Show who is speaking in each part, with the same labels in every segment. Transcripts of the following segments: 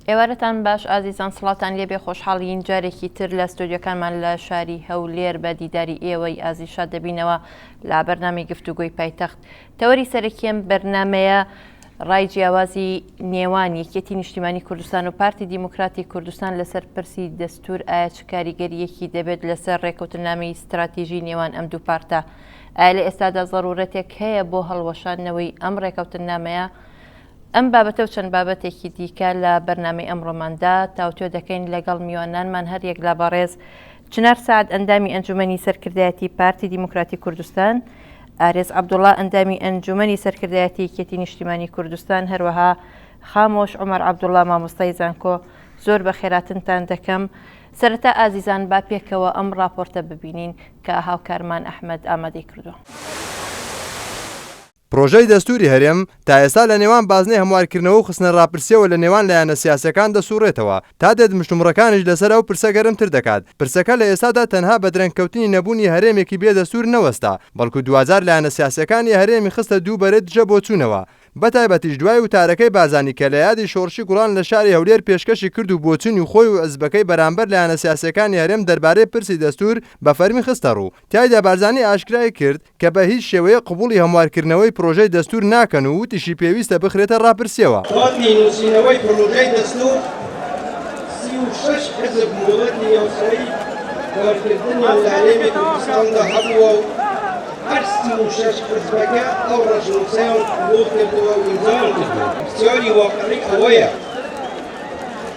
Speaker 1: ئێوارەتان باش ئازیزان سڵاوتان لێبێ خۆشحاڵین جارێکی تر لە ستۆدیۆکانمان لە شاری هەولێر بە دیداری ئێوەی ئازیز شاد دەبینەوە لە بەرنامەی گفتوگۆی پایتەخت تەوەری سەرەکی ئەم بەرنامەیە ڕای جیاوازی نێوان یەکێتی نیشتیمانی کوردستان و پارتی دیموکراتی کوردستان لەسەر پرسی دەستور ئایا چ کاریگەریەکی دەبێت لەسەر ڕێکەوتنامەی ستراتیژی نێوان ئەم دوو پارتە ئایا لە ئێستادا زەرورەتێک هەیە بۆ هەڵوەشاندنەوەی ئەم ڕێکەوتنامەیە ئەم بابەتە و چەند بابەتێکی دیکە لە بەرنامەی ئەمڕۆماندا تاوتوێ دەکەین لەگەڵ میوانانمان هەریەک لە بەڕێز چنار سەعد ئەندامی ئەنجومەنی سەرکردایەتی پارتی دیموکراتی کوردستان، ئارێز عەبدوڵا ئەندامی ئەنجومەنی سەرکردایەتی یەکێتی نیشتیمانی کوردستان، هەروەها خامۆش عومەر عەبدوڵا مامۆستای زانکۆ. زۆر بەخێراتنتان دەکەم. سەرەتا ئازیزان با پێکەوە ئەم ڕاپۆرتە ببینین کە هاوکارمان ئەحمەد ئامادەی کردووە.
Speaker 2: پرۆژەی دەستوری هەرێم تا ئێستا لە نێوان بازنەی هەموارکردنەوە و خستنە راپرسیەوە لە نێوان لایەنە سیاسیەکان دەسوڕێتەوە، تا دێت مشتومڕەکانیش لەسەر ئەو پرسە گەرمتر دەکات. پرسەکە لە ئێستادا تەنها بە درەنگکەوتنی نەبوونی هەرێمێکی بێ دەستور نەوەستا، بەڵکو دواجار لایەنە سیاسیەکانی هەرێمی خستە دوو بەرەی دژە بۆچوونەوە، بەتایبەتیش دوای وتارەکەی بارزانی کە لە یادی شۆڕشی گوڵان لە شاری هەولێر پێشکەشی کرد و بۆچوونی خۆی و حزبەکەی بەرامبەر لایەنە سیاسیەکانی هەرێم دەربارەی پرسی دەستور بە فەرمی خستە ڕوو. تیایدا بارزانی ئاشکرای کرد کە بە هیچ شێوەیەک قبوڵی هەموارکردنەوەی پرۆژەی دەستور ناکەن و وتیشی پێویستە بخرێتە ڕاپرسیەوە.
Speaker 3: کاتی نووسینەوەی پرۆژەی دەستور، 36 حزب مۆڵەتی یاسایی کارکردنیان لە هەرێمی کوردستاندا هەبووە و هەر 36 حزبەکە ئەو ڕەشنووسەیان قبوڵ کردووە و ئیمزایان کردووە. پرسیاری واقعی ئەوەیە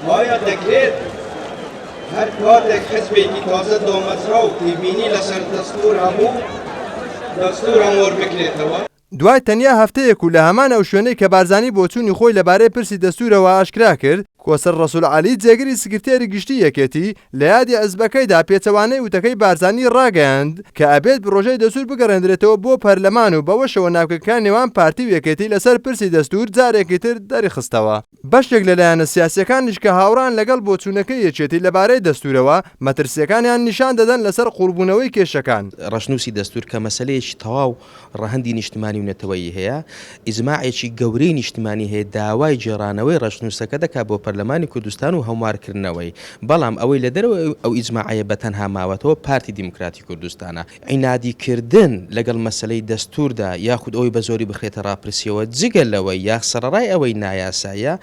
Speaker 3: ئایا دەکرێت هەر کاتێک حزبێکی تازە دامەزرا و تێبینی لەسەر دەستوور هەبوو، دەستوور هەموار بکرێتەوە؟
Speaker 2: دوای تەنیا هەفتەیەک و لە هەمان ئەو شوێنەی کە بارزانی بۆچوونی خۆی لەبارەی پرسی دەستوورەوە ئاشکرا کرد، کۆسەر ڕەسول عەلی جێگری سکرتێری گشتی یەکێتی لە یادی حزبەکەیدا پێچەوانەی وتەکەی بارزانی ڕاگەیاند کە ئەبێت پڕۆژەی دەستوور بگەڕێندرێتەوە بۆ پەرلەمان و بەوەشەوە ناکۆکیەکانی نێوان پارتی و یەکێتی لەسەر پرسی دەستوور جارێکی تر دەریخستەوە. بەشێک لە لایەنە سیاسییەکانیش کە هاوڕان لەگەڵ بۆچوونەکەی یەکێتی لەبارەی دەستوورەوە، مەترسییەکانیان نیشان دەدەن لەسەر قووڵبوونەوەی کێشەکان.
Speaker 4: ڕەشنووسی دەستوور کە مەسەلەیەکی تەواو ڕەهەندی نیشتمانی و نەتەوەیی هەیە، ئیجماعێکی گەورەی نیشتمانی هەیە داوای گێڕانەوەی ڕەشنووسەکە دەکات بۆ پەرلەمانی کوردستان و هەموارکردنەوەی، بەڵام ئەوەی لە دەرەوەی ئەو ئیجماعەیە بە تەنها ماوەتەوە پارتی دیموکراتی کوردستانە. عینادی کردن لەگەڵ مەسەلەی دەستووردا یاخود ئەوەی بە زۆری بخرێتە ڕاپرسییەوە جگە لەوەی یا سەڕەڕای ئەوەی نایاساییە،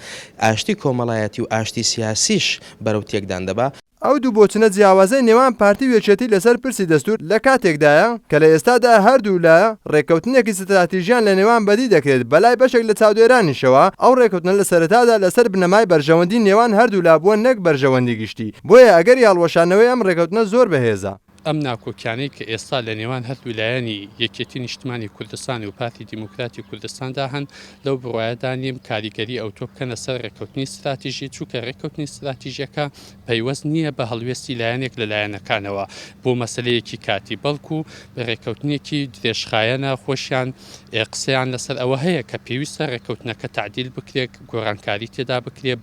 Speaker 4: ئاشتی کۆمەڵایەتی و ئاشتی سیاسیش بەرەو تێکدان دەبا.
Speaker 2: ئەو دوو بۆچونە جیاوازەی نێوان پارتی و یەکێتی لەسەر پرسی دەستوور لە کاتێکدایە کە لە ئێستادا هەردوولا ڕێککەوتنێکی ستراتیژیان لە نێوان بەدی دەکرێت بەلای بەشێک لە چاودێرانیشەوە ئەو ڕێککەوتنە لە سەرەتادا لەسەر بنەمای بەرژەوەندی نێوان هەردوولا بووە نەک بەرژەوەندی گشتی بۆیە ئەگەری هەڵوەشانەوەی ئەم ڕێککەوتنە زۆر بەهێزە.
Speaker 5: ئەم ناکۆکیانەی کە ئێستا لە نێوان هەردوو لایەنی یەکێتی نیشتمانی کوردستان و پارتی دیموکراتی کوردستاندا هەن، لەو بڕوایەدا نیم کاریگەری ئەوتۆ بکەنە سەر رێککەوتنی ستراتیژی، چونکە رێککەوتنی ستراتیژیەکە پەیوەست نییە بە هەڵوێستی لایەنێک لە لایەنەکانەوە بۆ مەسەلەیەکی کاتی، بەڵکو رێککەوتنێکی درێژخایەنە، خۆشیان قسەیان لەسەر ئەوە هەیە کە پێویستە رێککەوتنەکە تەعدیل بکرێت، گۆڕانکاری تێدا بکرێت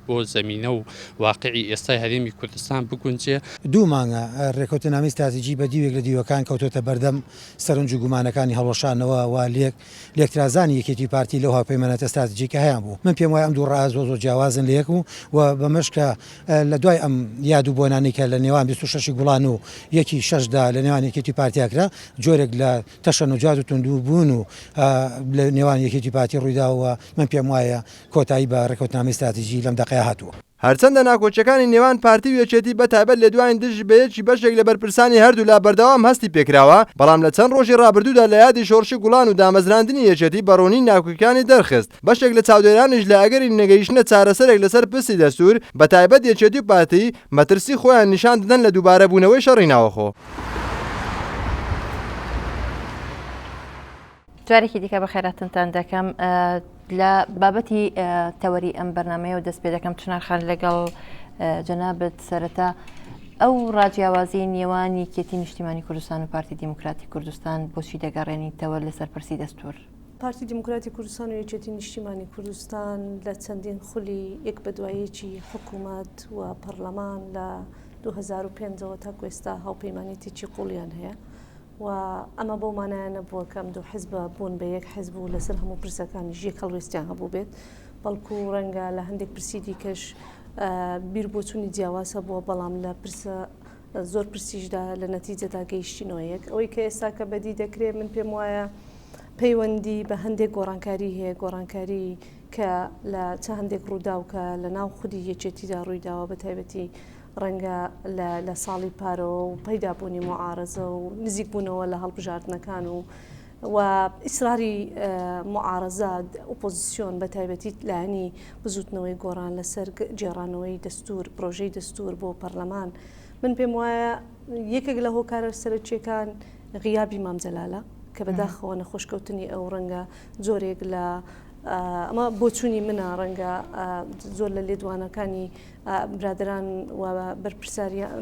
Speaker 5: بۆ زەمینە و واقیعی ئێستای هەرێمی کوردستان بگونجێ.
Speaker 6: دوو مانگە رێکەوتننامەی ستراتیجی بە دیوێک لە دیوەکان کەوتۆتە بەردەم سەرنج و گومانەکانی هەڵوەشانەوە و لێک لێکترازانی یەکێتی و پارتی لەو هاوپەیمانێتە ستراتیجی کە هەیان بوو. من پێم وایە ئەم دوو ڕایە زۆر زۆر جیاوازن لە یەک و و بەمەش کە لە دوای ئەم یاد و بۆنانەی کە لە نێوان 26 ی گوڵان و یەکی شەش دا لە نێوان یەکێتی و پارتیا کرا جۆرێک لە تەشەنوجات و توندبوون و لە نێوان یەکێتی و پارتی ڕوویدا و من پێم وایە کۆتایی بە ڕێکەوتنامەی ستراتیجی لەم دەقەیا هاتووە.
Speaker 2: هەرچەندە ناکۆکیەکانی نێوان پارتی و یەکێتی بە تایبەت لێدوانی دژ بەیەکی بەشێک لە بەرپرسانی هەردوولا بەردەوام هەستی پێکراوە، بەڵام لە چەند ڕۆژی ڕابردوودا لە یادی شۆڕشی گوڵان و دامەزراندنی یەکێتی بە ڕوونی ناکۆکیەکانی دەرخست، بەشێک لە چاودێرانیش لە ئەگەری نەگەیشتنە چارەسەرێک لەسەر پرسی دەستوور بە تایبەت یەکێتی و پارتی مەترسی خۆیان نیشان دەدەن لە دووبارەبوونەوەی شەڕی ناوەخۆ.
Speaker 1: جارێکی دیکە بەخێراتنتان دەکەم لە بابەتی تەوەری ئەم بەرنمەیەوە دەست پێ دەکەم چنارخان لەگەڵ جەنابت سەرەتا ئەو ڕاجیاوازی نێوان یەکێتی نیشتیمانی کوردستان و پارتی دیموکراتی کوردستان بۆچی دەگەڕێنیتەوە لەسەر پرسی دەستور؟
Speaker 7: پارتی دیموکراتی کوردستان و یەکێتی نیشتیمانی کوردستان لە چەندین خولی یەک بە دوایەکی حکوومەت و پەرلەمان لە 2005ەوە تاکو ئێستا هاوپەیمانێتێکی قوڵیان هەیە و ئەمە بەو مانایە نەبووە کە ئەم دوو حزبە بوون بە یەک حزب و لەسەر هەموو پرسەکانیش یەک هەڵوێستیان هەبووبێت. بەڵکو ڕەنگە لە هەندێک پرسی دیکەش بیر بۆچوونی جیاواز هەبووە، بەڵام لە پرسە زۆر پرسیشدا لە نەتیجەدا گەیشتینەوە یەک. ئەوەی کە ئێستا کە بەدی دەکرێ من پێم وایە پەیوەندی بە هەندێک گۆڕانکاری هەیە، گۆڕانکاری کە لە چ هەندێک ڕووداو کە لە ناو خودی یەکێتیدا ڕوویداوە بە تایبەتی ڕەنگە لە لە ساڵی پارەوە و پەیدابوونی موعارەزە و نزیکبوونەوە لە هەڵبژاردنەکان و و ئیسراری موعارەزە، ئۆپۆزیسیۆن، بە تایبەتی لایەنی بزووتنەوەی گۆڕان لەسەر گێڕانەوەی دەستوور، پرۆژەی دەستوور بۆ پەرلەمان، من پێم وایە یەکێک لە هۆکارە سەرەکییەکان غیابی مام جەلالە کە بەداخەوە نەخۆشکەوتنی ئەو ڕەنگە جۆرێک لە ئەمە بۆچوونی منە ڕەنگە زۆر لە لێدوانەکانی برادەران و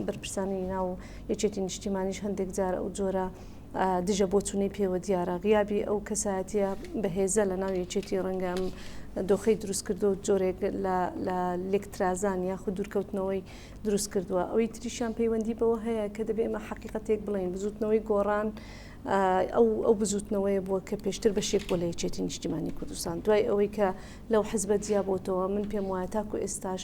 Speaker 7: بەرپرسانی ناو یەکێتی نیشتیمانیش هەندێک جار ئەو جۆرە دژە بۆچوونەی پێوە دیارە. غیابی ئەو کەسایەتیە بەهێزە لە ناو یەکێتی ڕەنگە ئەم دۆخەی دروست کردووە و جۆرێک لە لە لێکترازان یاخود دوورکەوتنەوەی دروست کردووە. ئەوەی تریشیان پەیوەندی بەوە هەیە کە دەبێ ئێمە حەقیقەتێک بڵێین بزووتنەوەی گۆڕان ئەو ئەو بزووتنەوەیە بووە کە پێشتر بەشێک بووە لە یەکێتی نیشتیمانی کوردستان دوای ئەوەی کە لەو حزبە جیا بۆتەوە من پێم وایە تاکو ئێستاش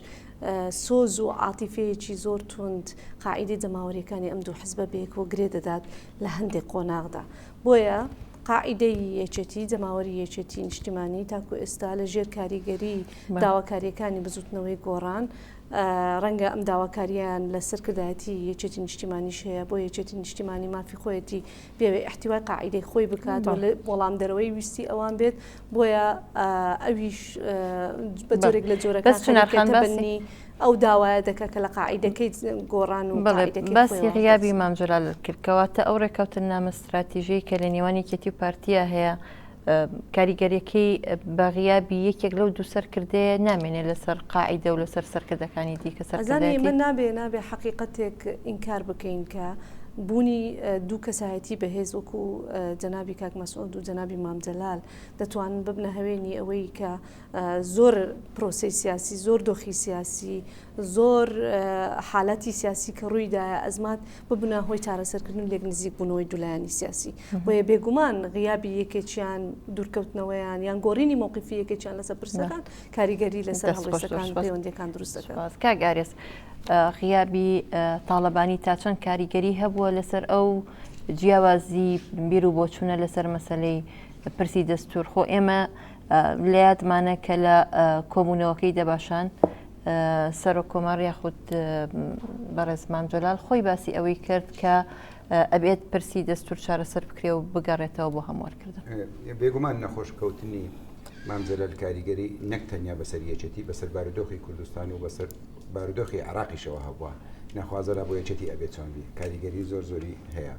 Speaker 7: سۆز و عاتیفەیەکی زۆر توند قاعیدەی جەماوەریەکانی ئەم دوو حزبە بەیەکەوە گرێ دەدات لە هەندێک قۆناغدا بۆیە قاعیدەی یەکێتی جەماوەری یەکێتی نیشتیمانی تاکو ئێستا لە ژێر کاریگەری داواکاریەکانی بزوتنەوەی گۆڕان ڕەنگە ئەم داواکاریان لە سەرکردایەتی یەکێتی نیشتیمانیش هەیە بۆ یەکێتی نیشتیمانی مافی خۆیەتی بێوێ ئیحتیوای قاعیدەی خۆی بکات و وەڵامدەرەوەی ویستی ئەوان بێت بۆیە ئەویش بە جۆرێک لە جۆرەکان تەبەنی ئەو داوایە دەکا کە لە قاعیدەکەی گۆڕان و
Speaker 1: باسی غیابی مام جەلال کرد کەواتە ئەو ڕێککەوتننامە ستراتیژیی کە لە نێوان یەکێتی و پارتیە هەیە کاریگەریەکەی بە غیابی یەکێک لەو دوو سەرکردەیە نامێنێ لەسەر قاعیدە و لەسەر سەرکردەکانی دیکە
Speaker 7: ئەزانی ئێمە نابێ نابێ حەقیقەتێک ئینکار بکەین کە بوونی دوو کەسایەتی بەهێز وەکو جەنابی کاک مەسعود و جەنابی مام جەلال دەتوانن ببنە هەوێنی ئەوەی کە زۆر پرۆسەی سیاسی زۆر دۆخی سیاسی زۆر حالەتی سیاسی کە ڕوویدایە ئەزمات ببنە هۆی چارەسەرکردن و لێک نزیک بوونەوەی دوولایەنی سیاسی. بۆیە بێگومان غیابی یەکێکیان، دوورکەوتنەوەیان یان گۆڕینی مەوقیفی یەکێکیان لەسەر پرسەکان کاریگەری لەسەر هەڵوێستەکان و پەیوەندییەکان دروست دەکات.
Speaker 1: سوپاس. کاک ئارێز، غیابی تاڵەبانی تا چەند کاریگەری هەبووە لەسەر ئەو جیاوازی بیر و بۆچوونە لەسەر مەسەلەی پرسی دەستوور؟ خۆ ئێمە لە یادمانە کە لە کۆبوونەوەکەی دەباشان سەرۆک کۆمار یاخود بەڕێز مام جەلال خۆی باسی ئەوەی کرد کە ئەبێت پرسی دەستور چارەسەر بکرێ و بگەڕێتەوە بۆ هەموارکردن.
Speaker 8: بێگومان نەخۆش کەوتنی مام جەلال کاریگەری نەک تەنیا بەسەر یەکێتی بەسەر بارودۆخی کوردستان و بەسەر بارودۆخی عێراقیشەوە هەبووە نەخوازەلا بۆ یەکێتی ئەبێت چۆن بی کاریگەری زۆر زۆری هەیە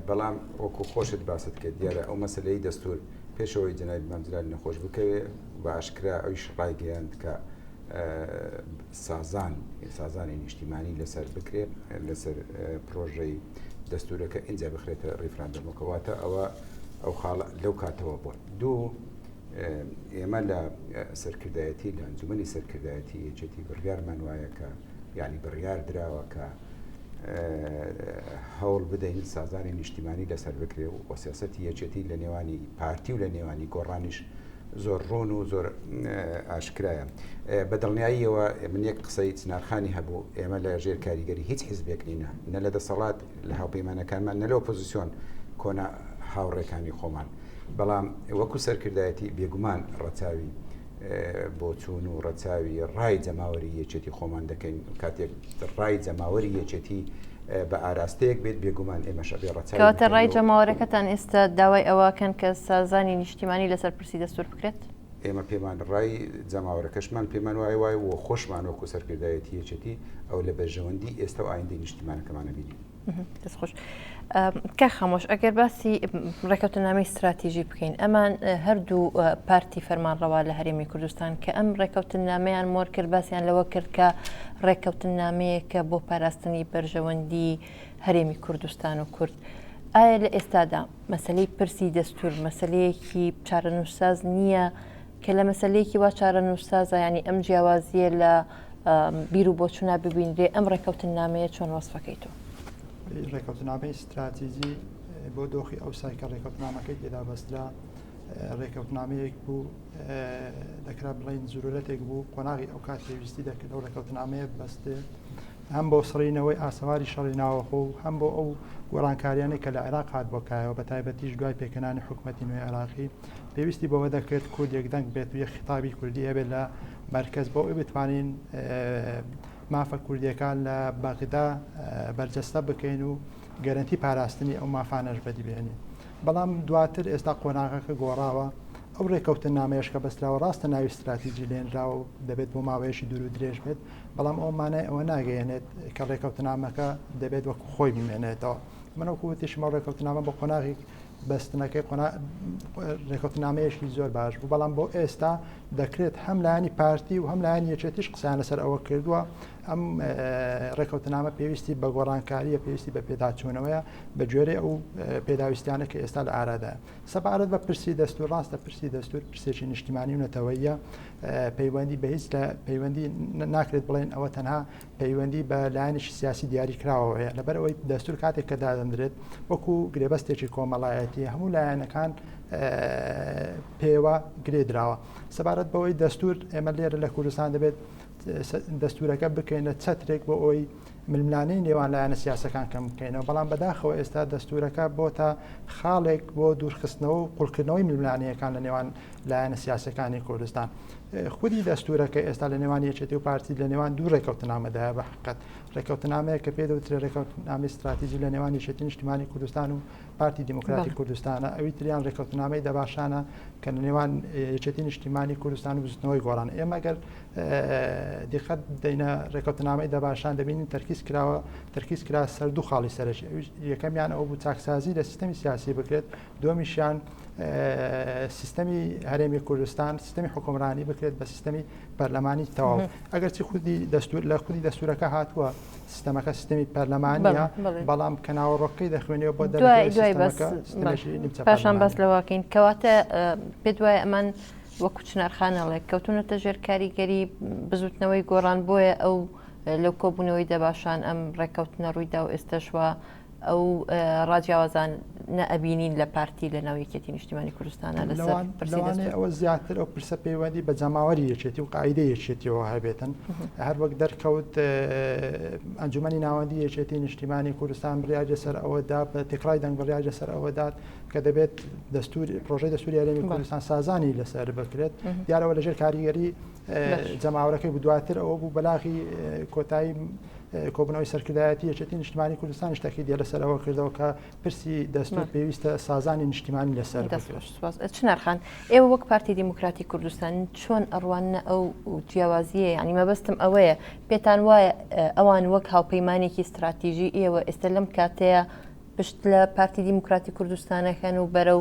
Speaker 8: بەڵام وەکو خۆشت باست کرد دیارە ئەو مەسلەی دەستور پێشەوەی جەنابی مام جەلال نەخۆش بکەوێ بە ئاشکرا ئەویش ڕایگەیاند کە سازان سازانی نیشتیمانی لەسەر بکرێ لەسەر پرۆژەی دەستورەکە ئینجا بخرێتە ڕیفراندۆمەکە واتە ئەوە ئەو خاڵە لەو کاتەوە بووە دوو ئێمە لە سەرکردایەتی لە ئەنجومەنی سەرکردایەتی یەکێتی بڕیارمان وایە کە یعنی بڕیار دراوە کە هەوڵ بدەین سازانی نیشتیمانی لەسەر بکرێ و سیاسەتی یەکێتی لە نێوانی پارتی و لە نێوانی گۆڕانیش زۆر ڕوون و زۆر ئاشکرایە. بە دڵنیاییەوە من یەک قسەی چنارخانی هەبوو، ئێمە لە ژێر کاریگەری هیچ حیزبێک نینە، نە لە دەسەڵات لە هاوپەیمانەکانمان نە لە ئۆپۆزیسیۆن کۆنە هاوڕێکانی خۆمان. بەڵام وەکو سەرکردایەتی بێگومان ڕەچاوی بۆچوون و ڕەچاوی ڕای جەماوەری یەکێتی خۆمان دەکەین کاتێک ڕای جەماوەری یەکێتی بە ئاراستەیەک بێت بێگومان ئێمەش ئەبێ ڕەچاوی
Speaker 1: کەواتە
Speaker 8: بکەین
Speaker 1: ڕای
Speaker 8: و
Speaker 1: جەماوەرەکەتان ئێستا داوای ئەوەکەن کە سازانی نیشتیمانی لەسەر پرسی دەستور بکرێت؟
Speaker 8: ئێمە پێمان ڕای جەماوەرەکەشمان پێمان وایە وایە و خۆشمان وەکو سەرکردایەتی یەکێتی ئەوە لە بەرژەوەندی ئێستا و ئایندەی نیشتیمانەکەمان ئەبینین.
Speaker 1: دەست خۆش. کاک خامۆش ئەگەر باسی ڕێکەوتنامەی ستراتیژی بکەین ئەمان هەردوو پارتی فەرمانڕەوا لە هەرێمی کوردستان کە ئەم ڕێکەوتنامەیان مۆر کرد باسیان لەوە کرد کە ڕێکەوتنامەیەکە بۆ پاراستنی بەرژەوەندی هەرێمی کوردستان و کورد ئایا لە ئێستادا مەسلەی پرسی دەستور مەسلەیەکی چارەنووسساز نییە کە لە مەسلەیەکی وا چارەنووسسازە ینی ئەم جیاوازیە لە بیر و بۆچونا ببینرێ ئەم ڕێکەوتننامەیە چۆن وەسفەکەی تۆ؟
Speaker 9: ڕێکەوتنامەی ستراتیجی بۆ دۆخی ئەوسای کە ڕێکەوتنامەکەی تێدا بەسترا. ڕێکەوتنامەیەک بوو دەکرا بڵین زرورەتێک بوو قۆناغی ئەو کات پێویستی دەکرد ئەو ڕێکەوتنامەیە بەستێ هەم بۆ سڕینەوەی ئاسەواری شەڕی ناوەخۆ و هەم بۆ ئەو گۆڕانکاریانەی کە لە عێراق هات بۆ کایەوە بە تایبەتیش دوای پێکهێنانی حکومەتی نوێی عێراقی پێویستی بەوە دەکرد کورد یەکدەنگ بێت و یەک خیتابی کوردی هەبێت لە مەرکەز بۆ ئەوەی بتوانین مافە کوردیەکان لە بەغدا بەرجەستە بکەین و گەرەنتی پاراستنی ئەو مافانەش بەدی بهێنین بەڵام دواتر ئێستا قۆناغەکە گۆڕاوە ئەو ڕێکەوتننامەیەش کە بەستراوە ڕاستە ناوی ستراتیجی لێنراوە و دەبێت بۆ ماوەیەکی دوور و درێژ بێت بەڵام ئەو مانای ئەوە ناگەیەنێت کە ڕێکەوتنامەکە دەبێت وەکو خۆی بمێنێتەوە من وەکو وتیشم ئەو ڕێکەوتنامە بۆ قۆناغی بەستنەکەی ڕێکەوتنامەیەکی زۆر باش بوو بەڵام بۆ ئێستا دەکرێت هەم لایەنی پارتی و هەم لایەنی یەکێتیش قسەیان لەسەر ئەوە کردووە ئەم ڕێکەوتنامە پێویستی بە گۆڕانکاریە پێویستی بە پێداچوونەوەیە بە گوێرەی ئەو پێداویستیانە کە ئێستا لە ئارادایە سەبارەت بە پرسی دەستور ڕاستە پرسی دەستور پرسێکی نیشتیمانی و نەتەوەیە پەیوەندی بە هیچ لە پەیوەندی ناکرێت بڵێن ئەوە تەنها پەیوەندی بە لایەنێکی سیاسی دیاری کراوەوە هەیە لەبەر ئەوەی دەستور کاتێک کە دادەندرێت وەکو گرێبەستێکی کۆمەڵایەتی هەموو لایەنەکان پێوە گرێ دراوە سەبارەت بەوەی دەستور ئێمە لێرە لە کوردستان دەبێت دەستورەکە بکەینە چەترێک بۆ ئەوەی ململانێی نێوان لایەنە سیاسەکان کەم بکەینەوە، بەڵام بەداخەوە ئێستا دەستوورەکە بۆتە خاڵێک بۆ دوورخستنەوە و قوڵکردنەوەی ململانێیەکان لە نێوان لایەنە سیاسەکانی کوردستان. خودی دەستوورەکە ئێستا لە نێوان یەکێتی و پارتی لە نێوان دوو ڕێکەوتنامەدایە بە حقیقەت ڕێکەوتنامەیە کە پێ دەوترێ ڕێکەوتنامەی ستراتیژی لە نێوان یەکێتی نیشتیمانی کوردستان و پارتی دیموکراتی کوردستانە ئەوی تریان ڕێکەوتنامەی دەباشانە کە لە نێوان یەکێتی نیشتیمانی کوردستان و بزوتنەوەی گۆڕان ئێمە گەر دیقەت بدەینە ڕێکەوتنامەی دەباشان دەبینین تەرکیز کراوە تەرکیز کرا سەر دوو خاڵی سەرەکی یەکەمیان ئەو بوو چاکسازی لە سیستەمی سیاسی بکرێت دووەمیشیان سیستەمی هەرێمی کوردستان سیستەمی حکومڕانی بکرێت بە سیستەمی پەرلەمانی تەواو ئەگەرچی خودی دەستور لە خودی دەستورەکە هاتووە سیستەمەکە سیستەمی پەرلەمانیە بەڵام کە ناوەڕۆکەی دەخوێنەوە بۆ
Speaker 1: دوای بەس پاشان باس لەوەکەین کەواتە پێت وایە ئەمان وەکو چنار خان ئەڵێ کەوتونەتە ژێر کاریگەری بزوتنەوەی گۆڕان بۆیە ئەو لەو کۆبوونەوەی دەباشان ئەم ڕێککەوتنە ڕوویدا و ئێستەش وا ئەو ڕاجیاوازان نەئەبینین لە پارتی لە ناو یەکێتی نیشتیمانی کوردستانە لەسەر پرسی
Speaker 9: لەوانەیە ئەوە زیاتر ئەو پرسە پەیوەندی بە جەماوەری یەکێتی و قاعیدەی یەکێتیەوە هەبێتن هەر وەک دەرکەوت ئەنجومەنی ناوەندی یەکێتی نیشتیمانی کوردستان بڕیاری لەسەر ئەوە دا بە تێکڕای دەنگ بڕیاری لەسەر ئەوە دات کە دەبێت دەستور پرۆژەی دەستوری هەرێمی کوردستان سازانی لەسەر بکرێت دیارەوە لەژێر کاریگەری جەماوەرەکەی بوو دواتر ئەوە بوو بەلاغی کۆتایی کۆبنەوەی سەرکردایەتی یەکێتی نیشتمانی کوردستان شتەکی دیە لەسەر ئەوە کردەوە کە پرسی دەستور پێویستە سازانی نیشتیمانی لەسەر
Speaker 1: چنار خان ئێوە وەک پارتی دیموکراتی کوردستان چۆن ئەڕواننە ئەو جیاوازیە ینی مەبەستم ئەوەیە پێتان وایە ئەوان وەک هاوپەیمانێکی استراتیژی ئێوە ئێستا لەم کاتەیە پشت لە پارتی دیموکراتی کوردستانەکەن و بەرەو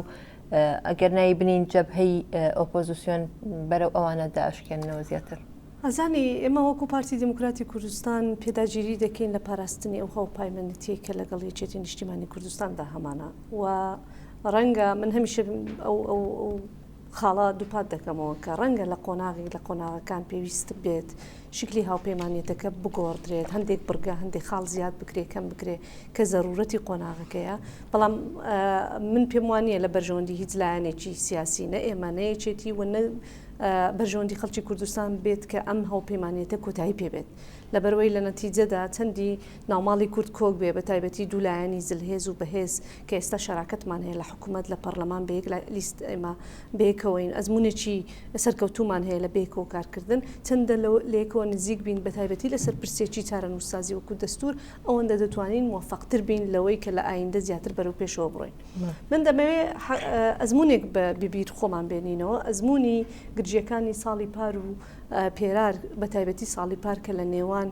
Speaker 1: ئەگەر ناوی بنین جەبهەی ئۆپۆزیسیۆن بەرەو ئەوانە دائەشکێننەوە زیاتر.
Speaker 7: ئەزانی ئێمە وەکو پارتی دیموکراتی کوردستان پێداگیری دەکەین لە پاراستنی ئەو هاوپایمەنێتیەی کە لەگەڵ یەکێتی نیشتیمانی کوردستاندا هەمانە و ڕەنگە من هەمیشە ئەو ئەو ئەو خاڵە دووپات دەکەمەوە کە ڕەنگە لە قۆناغێک لە قۆناغەکان پێویست بێت شکلی هاوپەیمانێتەکە بگۆڕدرێت، هەندێک بڕگە، هەندێک خاڵ زیاد بکرێت، کەم بکرێت کە زەرورەتی قۆناغەکەیە، بەڵام من پێم وا نییە لە بەرژەوەندی هیچ لایەنێکی سیاسی نە ئێمە نە یەکێتی و نە بەرژەوەندی خەڵکی کوردستان بێت کە ئەم هاوپەیمانێتە کۆتایی پێ بێت. لەبەرئەوەی لە نەتیجەدا چەندی ناوماڵی کورد کۆک بێ بە تایبەتی دوو لایەنی زلهێز و بەهێز کە ئێستا شەراکەتمان هەیە لە حکوومەت لە پەرلەمان بە یەک لیست ئێمە بەیەکەوەین ئەزموونێکی سەرکەوتوومان هەیە لە بەیەکەوە کارکردن چەندە لەیەکەوە نزیک بین بە تایبەتی لەسەر پرسێکی چارەنووسسازی وەکو دەستوور ئەوەندە دەتوانین موفقتر بین لەوەی کە لە ئایندە زیاتر بەرەو پێشەوە بڕۆین من دەمەوێ ئەزموونێک بە بیر خۆمان بێنینەوە ئەزموونی گرژیەکانی ساڵی پار و پێرار بە تایبەتی ساڵی پار کە لە نێوان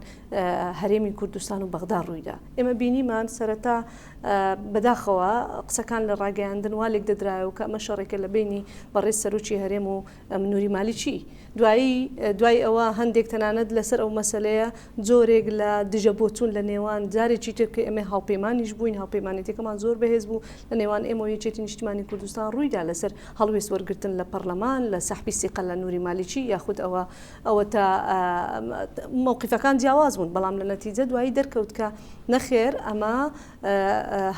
Speaker 7: هەرێمی کوردستان و بەغدا ڕوویدا. ئێمە بینیمان سەرەتا بەداخەوە قسەکان لە ڕاگەیاندن وا لێک دەدرایەوە کە ئەمە شەڕێکە لە بەینی بەڕێز سەرۆکی هەرێم و نوری مالیکی. دوایی دوای ئەوە هەندێک تەنانەت لەسەر ئەو مەسەلەیە جۆرێک لە دژە بۆچوون لە نێوان جارێکی تر کە ئێمە هاوپەیمانیش بووین هاوپەیمانێتیەکەمان زۆر بەهێز بوو لە نێوان ئێمە و یەکێتی نیشتیمانی کوردستان ڕوویدا لەسەر هەڵوێست وەرگرتن لە پەڕلەمان لە سەحبی سیقە. مەسەلەن نوری مالیکی یاخود ئەوە ئەوەتا مەوقیفەکان جیاواز بوون، بەڵام لە نەتیجە دوایی دەرکەوت کە نەخێر ئەمە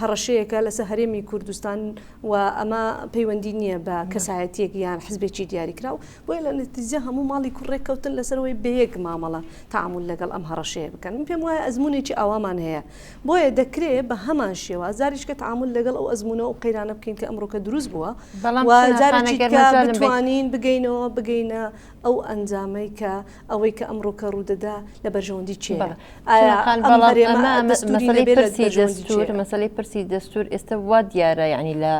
Speaker 7: هەڕەشەیەکە لەسەر هەرێمی کوردستان و ئەمە پەیوەندی نییە بە کەسایەتیەک یان حزبێکی دیاریکراو، بۆیە لە نەتیجە هەموو ماڵی کورد ڕێککەوتن لەسەر ئەوەی بە یەک مامەڵە تەعامول لەگەڵ ئەم هەڕەشەیە بکەن. من پێم وایە ئەزموونێکی ئاوامان هەیە، بۆیە دەکرێ بە هەمان شێواز جارێکیکە تەعامول لەگەڵ ئەو ئەزموونە و ئەو قەیرانە بکەین کە ئەمڕۆکە دروست بووە
Speaker 1: بەڵام
Speaker 7: و
Speaker 1: چنار خان
Speaker 7: جارێکی
Speaker 1: ئەگەر
Speaker 7: دیکە
Speaker 1: مەجالم بەیت.
Speaker 7: بتوانین بگەینەوە بگەینە ئەو ئەنجامەی کە ئەوەی کە ئەمڕۆکە ڕوودەدا لە بەرژەوەندی کێیە؟
Speaker 1: بەڵێ
Speaker 7: ئایا
Speaker 1: چنار خان
Speaker 7: ئەم
Speaker 1: بەڵام
Speaker 7: هەرێمە
Speaker 1: ئەمە
Speaker 7: دەستووری
Speaker 1: مەسەلەی
Speaker 7: نەبێ لە
Speaker 1: پرسی
Speaker 7: بەرژەوەندی
Speaker 1: دەستوور
Speaker 7: کێیە؟
Speaker 1: مەسەلەی پرسی دەستوور ئێستا وا دیارە یانی لە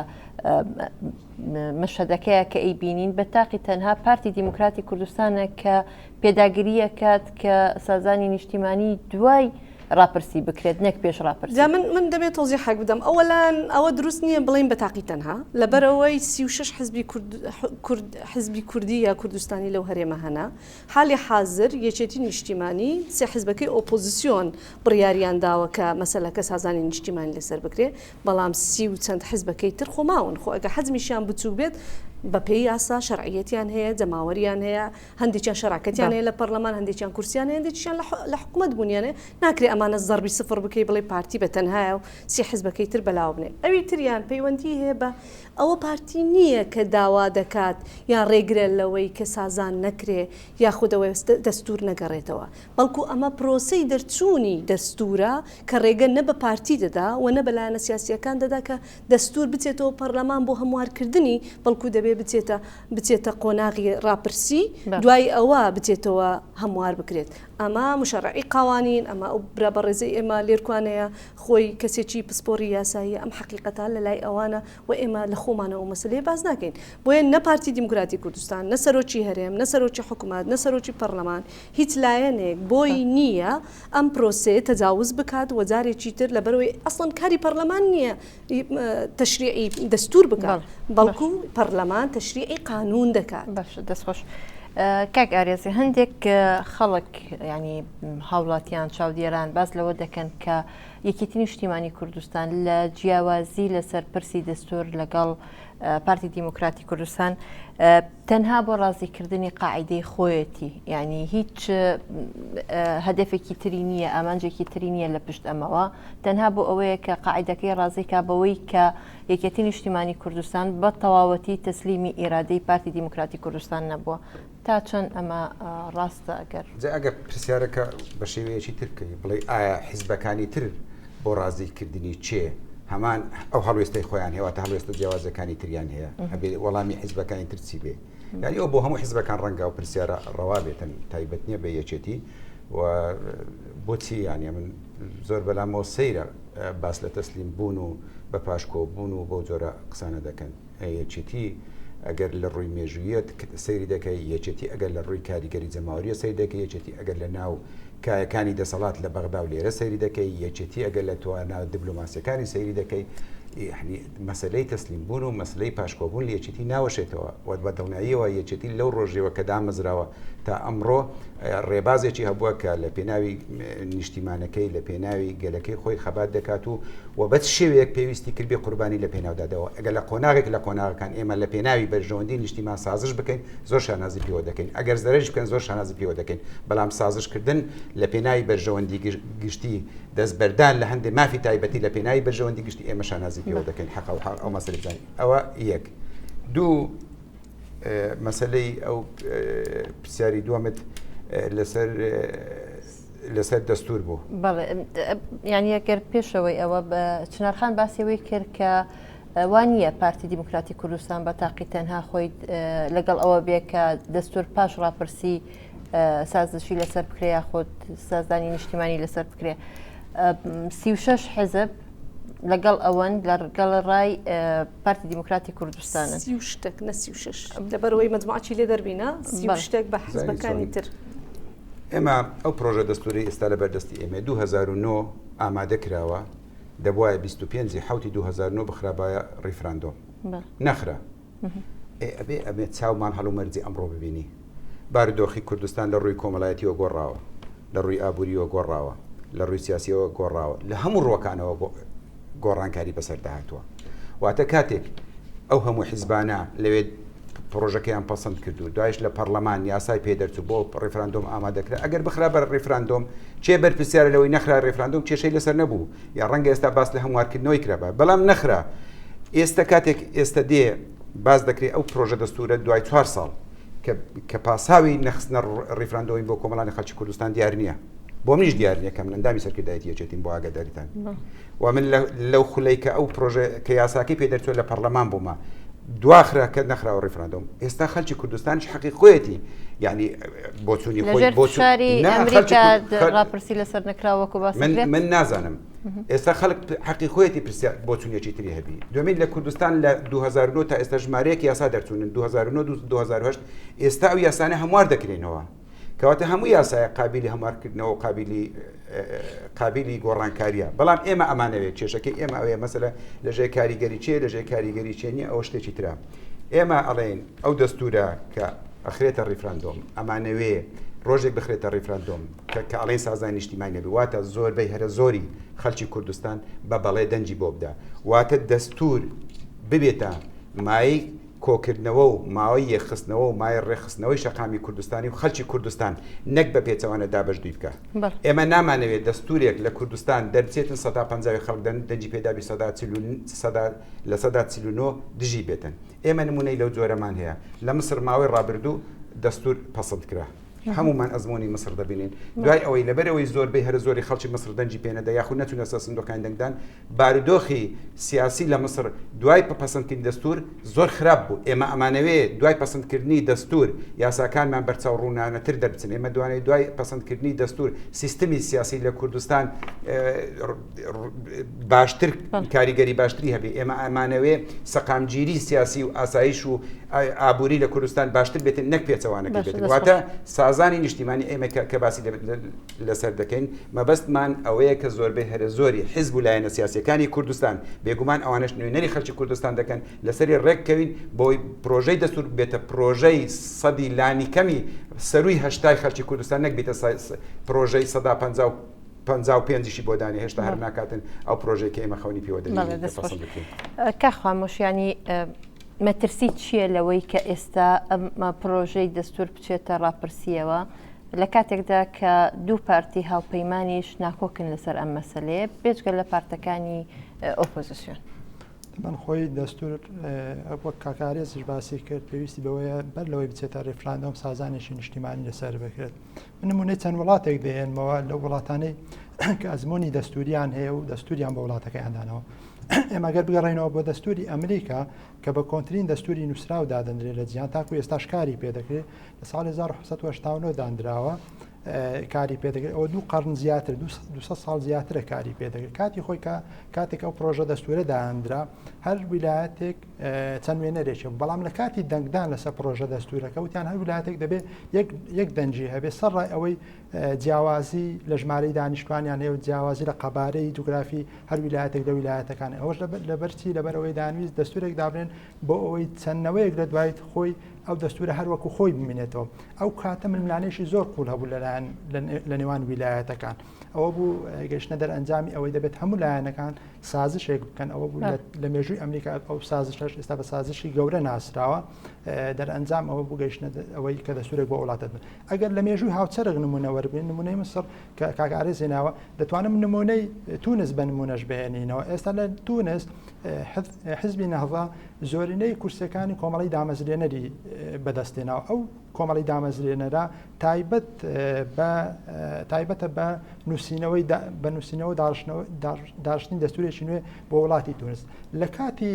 Speaker 1: مەشهەدەکەیە کە ئەیبینین بە تاقی تەنها پارتی دیموکراتی کوردستانە کە پێداگرییەکات کە سازانی نیشتیمانی دوای ڕاپرسی بکرێت نەک پێش ڕاپرسی.
Speaker 7: جا من من دەمێ تەوزیحێک بدەم ئەوەلان ئەوە دروست نییە بڵێین بە تاقی تەنها لەبەرئەوەی 36 حزبی کورد کورد حزبی کوردی یا کوردستانی لەو هەرێمە هەنە حالی حازر یەکێتی نیشتیمانی سێ حزبەکەی ئۆپۆزیسیۆن بڕیاریان داوە کە مەسەلەکە سازانی نیشتیمانی لەسەر بکرێ بەڵام سی و چەند حزبەکەی تر خۆ ماون خۆ ئەگە حەجمیشیان بچوک بێت بە پێی یاسا شەرعیەتیان هەیە جەماوەریان هەیە هەندێکیان شەراکەتیان هەیە لە پەرلەمان هەندێکیان کورسیان هەیە هەندێکیان لە حکومەت بوونیان هەیە ناکرێ ئەمانە زەربی سفر بکەی بڵێ پارتی بە تەنهایە و سی حزبەکەی تر بەلاوە بنێ ئەوی تریان پەیوەندی هەیە بە ئەوە پارتی نییە کە داوا دەکات یان ڕێگرە لەوەی کە سازان نەکرێ یاخود ئەوەی دەستور نەگەڕێتەوە بەڵکو ئەمە پرۆسەی دەرچوونی دەستورە کە ڕێگە نە بە پارتی دەدا و نە بە لایەنە سیاسییەکان دەدا کە دەستور بچێتەوە پەرلەمان بۆ هەموارکردنی، بەڵکو دەبێ بچێتە بچێتە قۆناغی ڕاپرسی دوای ئەوە بچێتەوە هەموار بکرێت. ئەمە مشەڕعی قوانین، ئەمە ئەو برا بەڕێزەی ئێمە لێرکوانەیە خۆی کەسێکی پسپۆڕی یاساییە، ئەم حەقیقەتە لە لای ئەوانە و ئێمە لە خۆمانەوە ئەو مەسەلەیە باس ناکەین. بۆیە نە پارتی دیموکراتی کوردستان، نە سەرۆکی هەرێم، نە سەرۆکی حکومەت، نە سەرۆکی پەرلەمان، هیچ لایەنێک بۆی نییە ئەم پرۆسەیە تەجاوز بکات و جارێکی تر لەبەرئەوەی ئەسڵەن کاری پەرلەمان نییە تەشریعی دەستور بکات بەڵکو پەرلەمان تەشریعی قانون دەکات.
Speaker 1: باشە دەست خۆش. کاک ئارێز هەندێک خەڵک ینی هاوڵاتیان چاودێران باس لەوە دەکەن کە یەکێتی نیشتیمانی کوردستان لە جیاوازی لەسەر پرسی دەستور لەگەڵ پارتی دیموکراتی کوردستان تەنها بۆ ڕازیکردنی قاعیدەی خۆیەتی یعنی هیچ هەدەفێکی تری نییە ئامانجێکی تری نییە لە پشت ئەمەوە تەنها بۆ ئەوەیە کە قاعیدەکەی ڕازیکا بەوەی کە یەکێتی نیشتیمانی کوردستان بە تەواوەتی تەسلیمی ئیرادەی پارتی دیموکراتی کوردستان نەبووە تا چەند ئەمە ڕاستە ئەگەر
Speaker 8: جا ئەگەر پرسیارەکە بە شێوەیەکی تر بکەی بڵێ ئایا حیزبەکانی تر بۆ ڕازیکردنی کێ هەمان ئەو هەڵوێستەی خۆیان هەیە واتە هەڵوێستە جیاوازەکانی تریان هەیە ئەبێ وەڵامی حیزبەکانی تر چی بێ یعنی ئەو بۆ هەموو حیزبەکان ڕەنگە و پرسیارە ڕەوا بێتن تایبەت نییە بە یەکێتی و بۆچی یعنی من زۆر بەلامەوە سەیرە باس لە تەسلیم بوون و بە پاشکۆ بوون و بەو جۆرە قسانە دەکەن یەکێتی ئەگەر لە ڕووی مێژوویەت سەیری دەکەی یەکێتی ئەگەر لە ڕووی کاریگەری جەماوەریە سەیر دەکەی یەکێتی ئەگەر لە ناو کایەکانی دەسەڵات لە بەغدا و لێرە سەیری دەکەی یەکێتی ئەگەر لە توانا دیبلۆماسیەکانی سەیری دەکەی یعنی مەسلەی تەسلیم بوون و مەسلەی پاشکۆبوون لە یەکێتی ناوەشێتەوە و بە دڵنیاییەوە یەکێتی لەو ڕۆژەوە کە دامەزراوە تا ئەمڕۆ ڕێبازێکی هەبووە کە لە پێناوی نیشتیمانەکەی لە پێناوی گەلەکەی خۆی خەبات دەکات و و بەچ شێوەیەک پێویستی کردبێ قوربانی لە پێناودا داوە، ئەگەر لە قۆناغێک لە قۆناغەکان ئێمە لە پێناوی بەرژەوەندی نیشتیمان سازش بکەین زۆر شانازی پێوە دەکەین، ئەگەر زەرەریش بکەن زۆر شانازی پێوە دەکەین، بەڵام سازش کردن لە پێناوی بەرژەوەندی گشتی، دەستبەردان لە هەندێ مافی تایبەتی لە پێناوی بەرژەوەندی گشتی ئێمە شانازی پێوە دەکەین، حەقە و ئەو مەسەلەی بزانین. ئەوە یەک. دوو، مەسەلەی ئەو پرسیاری دووەمت لەسەر لەسەر دەستور بوو.
Speaker 1: بەڵێ یانی ئەگەر پێشەوەی ئەوە چنارخان باسی ئەوەی کرد کە وا نییە پارتی دیموکراتی کوردستان بە تاقی تەنها خۆی لەگەڵ ئەوە بێ کە دەستور پاش ڕاپرسی سازشی لەسەر بکرێ یاخود سازدانی نیشتیمانی لەسەر بکرێ 36 حزب لەگەڵ ئەوەن لەگەڵ ڕای پارتی دیموکراتی کوردستانن.
Speaker 7: سی و شتێک نە 36 لەبەرەوەی مەجموعەکی لێ دەربینە سی و شتێک بە حزبەکانی تر.
Speaker 8: ئێمە ئەو پرۆژە دەستوری ئێستا لە بەردەستی ئێمە 2009 ئامادە کراوە دەبواە 25 حوتی 2009 بخرابایە ڕیفراندۆم نەخرا ئێ ئەبێ ئەبێ چاومان هەڵومەرجی ئەمڕۆ ببینی. بارودۆخی کوردستان لە ڕووی کۆمەڵایەتیەوە گۆڕاوە، لە ڕووی ئابووریەوە گۆڕاوە، لە ڕووی سیاسیەوە گۆڕاوە، لە هەموو ڕووەکانەوە گۆڕانکاری بەسەردا هاتووە. واتە کاتێک ئەو هەموو حیزبانە لەوێ. پرۆژەکەیان پەسەند کرد و دوایش لە پەرلەمان یاسای پێ دەرچوو بۆ ڕیفراندۆم ئامادەکرا ئەگەر بخرا بەر ڕیفراندۆم کێ بەرپرسیارە لەوەی نەخرا ڕیفراندۆم کێشەی لەسەر نەبوو یا ڕەنگە ئێستا باس لە هەموارکردنەوەی کرابا بەڵام نەخرا ئێستا کاتێک ئێستا دێ باس دەکرێت ئەو پرۆژە دەستورە دوای چوار ساڵ کە پاساوی نەخستنە ڕیفراندۆمی بۆ کۆمەڵانی خەڵکی کوردستان دیار نییە بۆ منیش دیار نییە کە من ئەندامی سەرکردایەتی یەکێتیم بۆ ئاگاداریتان و من لەو خولەی کە ئەو پرۆژە کە یاساکەی پێ دەرچوە لە پەرلەمان بوومە دواخرا کە نەخراوە ڕیفراندۆم ئێستا خەلکی کوردستانیش حەقی خۆیەتی یعنی بۆچوونی خۆی
Speaker 1: بۆ شاری ئەمریکا ڕاپرسی لەسەر نەکراوە وەکو باس
Speaker 8: من من نازانم ئێستا خەڵک حەقی خۆیەتی پرسیار بۆچوونێکی تری هەبی دومین لە کوردستان لە 2009 تا ئێستا ژمارەیەک یاسا دەرچوونن 2009 2008 ئێستا ئەو یاسانە هەموار دەکرێنەوە کەواتە هەموو یاسایە قابلی هەموارکردنەوە و قابلی قابلی گۆڕانکاریە بەڵام ئێمە ئەمانەوێت کێشەکەی ئێمە ئەوەیە مەسەلە لەژێر کاریگەری چێ لەژێر کاریگەری چێ نیە ئەوە شتێکی ترە ئێمە ئەڵێن ئەو دەستورە کە ئەخرێتە ڕیفراندۆم ئەمانەوێ ڕۆژێک بخرێتە ڕیفراندۆم کە کە ئەڵێن سازان نیشتیمانی نەبێ واتە زۆربەی هەرە زۆری خەلکی کوردستان بە بەڵێ دەنگی بۆ بدا واتە دەستور ببێتە مایەی کۆکردنەوە و ماوەی یەکخستنەوە و مایە ڕێکخستنەوەی شەقامی کوردستانی و خەلکی کوردستان نەک بە پێچەوانە دابەش دوی بکا. ئێمە نامانەوێت دەستورێک لە کوردستان دەربچێتن سەدا پەنجاوی خەڵک دەنگی پێدابی سەدا چل و سەدا لە سەدا 49 دژی بێتن. ئێمە نمونەی لەو جۆرەمان هەیە. لە مسر ماوەی ڕابردوو دەستور پەسند کرا. هەمومان ئەزمۆنی مسر دەبینین. دوای ئەوەی لەبەرئەوەی زۆربەی هەرە زۆری خەڵکی مسر دەنگی پێنەدا یاخود نەچوونە سەر سندوقەکانی دەنگدان بارودۆخی سیاسی لە میسر دوای پەسەندکردنی دەستوور زۆر خراپ بوو، ئێمە ئەمانەوێ دوای پەسەندکردنی دەستوور یاساکانمان بەرچاو ڕوونانەتر دەربچن، ئێمە دوانەوێ دوای پەسەندکردنی دەستوور سیستمی سیاسی لە کوردستان باشتر کاریگەری باشتری هەبێ، ئێمە ئەمانەوێ سەقامگیری سیاسی و ئاسایش و ئابووری لە کوردستان باشتر بێتن نەک پێچەوانەکەی بێتن، واتە سازانی نیشتیمانی ئێمە کە باسی لەسەر دەکەین مەبەستمان ئەوەیە کە زۆربەی هەرە زۆری حیزب و لایەنە سیاسیەکانی کوردستان، بێگومان ئەوانەش نوێنەری خەلکی کوردستان دەکەن، لەسەری ڕێککەوین بۆی پرۆژەی دەستور بێتە پرۆژەی سەدی لانیکەمی سەروی هەشتای خەلکی کوردستان نەک بیتە پرۆژەی سەدا پەنجا و پەنجا و پێنجیشی بۆ دانێ هێشتا هەر ناکاتن ئەو پرۆژەی کە ئێمە خەونی پێوە دەبینین کە پەسەند بکرێت.
Speaker 1: کاک خامۆش یانی مەترسی چییە لەوەی کە ئێستا ئەم پرۆژەی دەستور بچێتە ڕاپرسییەوە؟ لە کاتێکدا کە دوو پارتی هاوپەیمانیش ناکۆکن لەسەر ئەم مەسەلەیە بێجگە لە پارتەکانی ئۆپۆزیسیۆن.
Speaker 9: من خۆی دەستور وەک کاک ئارێزیش باسی کرد پێویستی بەوەیە بەر لەوەی بچێتە ڕیفراندۆم سازانێکی نیشتیمانی لەسەر بکرێت من نمونەی چەند وڵاتێک دەهێنمەوە لەو وڵاتانەی کە ئەزمموی دەستوریان هەیە و دەستوریان بە وڵاتەکەیان دانەوە ئێمە گەر بگەڕێنەوە بۆ دەستوری ئەمریکا کە بە کۆنترین دەستوری نووسراو دادەنرێت لە جیهان تاکو ئێستاش کاری پێدەکرێت لە ساڵی 1970 دانراوە کاری پێدەکرێت ئەوە دوو قەرن زیاتر 200 ساڵ زیاترە کاری پێدەکرێت کاتی خۆی کە کاتێک ئەو پرۆژە دەستورە داندرا هەر ویلایەتێک چەند نوێنەرێکی بەڵام لە کاتی دەنگدان لەسەر پرۆژە دەستورەکە وتیان هەر ویلایەتێک دەبێت یەک دەنگی هەبێ سەر ڕای ئەوەی جیاوازی لە ژمارەی دانیشتوانیان هەیە و جیاوازی لە قەبارەی جوگرافی هەر ویلایەتێک لە ویلایەتەکان ئەوەش لەبەرچی لەبەرەوەی دانویست دەستورێک دابنێن بۆ ئەوەی چەند نەوەیەک لە دوای خۆی ئەو دەستورە هەر وەکو خۆی بمینێتەوە ئەو کاتە ململانێکی زۆر قوڵ هەبوو لەلایەن لە نێوان ویلایەتەکان ئەوە بوو گەشتە دەرئەنجامی ئەوەی دەبێت هەموو لایەنەکان سازشێک بکەن ئەوە بوو لە مێژووی ئەمریکا ئەو سازشەش ئێستا بە سازشی گەورە ناسراوە دەرئەنجام ئەوە بوو گەشتە ئەوەی کە دەستورێک بۆ وڵاتە بن ئەگەر لە مێژووی هاوچەرخ نمونە وەربگرین نمونەی مسڕ کە کاک ئارێز هێناوە دەتوانم نمونەی تونس بە نمونەش بهێنینەوە ئێستا لە تونس حزبی نەهضە زۆرینەی کورسیەکانی کۆمەڵی دامەزرێنەری بەدەستێناوە ئەو کۆمەڵی دامەزرێنەرە تایبەت بە تایبەتە بە نووسینەوەی بە نووسینەوە داڕشتنی دەستورێکی نوێ بۆ وڵاتی تونس لە کاتی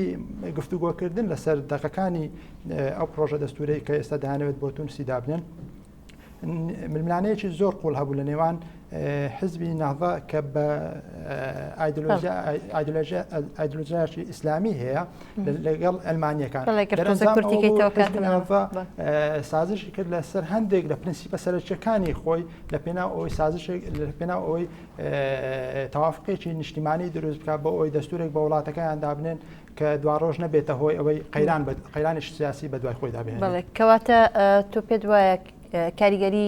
Speaker 9: گفتوگۆکردن لەسەر دەقەکانی ئەو پرۆژە دەستورەی کە ئێستا دەیانەوێت بۆ تونسی دابنێن ململانێیەکی زۆر قوڵ هەبوو لە نێوان حزبی نەهضە کە بە ئایدۆلۆژیایەکی ئیسلامی هەیە لەگەڵ ئەلمانیەکان سازشی کرد لەسەر هەندێک لە پرنسیپە سەرەکیەکانی خۆی لە پێناو ئەوەی سازشێک لە پێناو ئەوەی تەوافقێکی نیشتیمانی دروست بکات بۆ ئەوەی دەستورێک بە وڵاتەکەیان دابنێن کە دواڕۆژ نەبێتە هۆی ئەوەی قەیران قەیرانێکی سیاسی بە دوای خۆیدا بهێنێت.
Speaker 1: بەڵێ کەواتە تۆ پێت وایە کاریگەری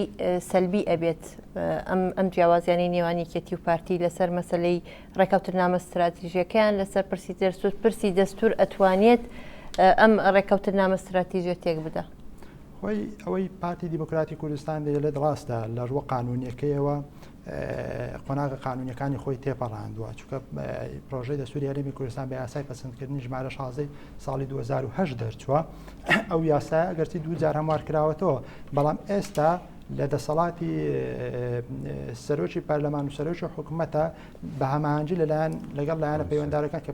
Speaker 1: سەلبی ئەبێت ئەم ئەم جیاوازیانەی نێوان یەکێتی و پارتی لەسەر مەسلەی ڕێککەوتنامە ستراتیژیەکەیان لەسەر پرسی دەستور پرسی دەستور ئەتوانێت ئەم ڕێککەوتننامە ستراتیژیە تێک بدا؟
Speaker 9: خۆی ئەوەی پارتی دیموکراتی کوردستان دەیڵێت ڕاستە لە ڕووە قانونیەکەیەوە قۆناغە قانونیەکانی خۆی تێپەڕاندووە چونکە پرۆژەی دەستوری هەرێمی کوردستان بە یاسای پەسەندکردنی ژمارە 16 ساڵی 2010 دەرچووە ئەو یاسایە ئەگەرچی دوو جار هەموار کراوەتەوە بەڵام ئێستا لە دەسەڵاتی سەرۆکی پەرلەمان و سەرۆکی حکوومەتە بە هەماهەنگی لەلایەن لەگەڵ لایەنە پەیوەندارەکان کە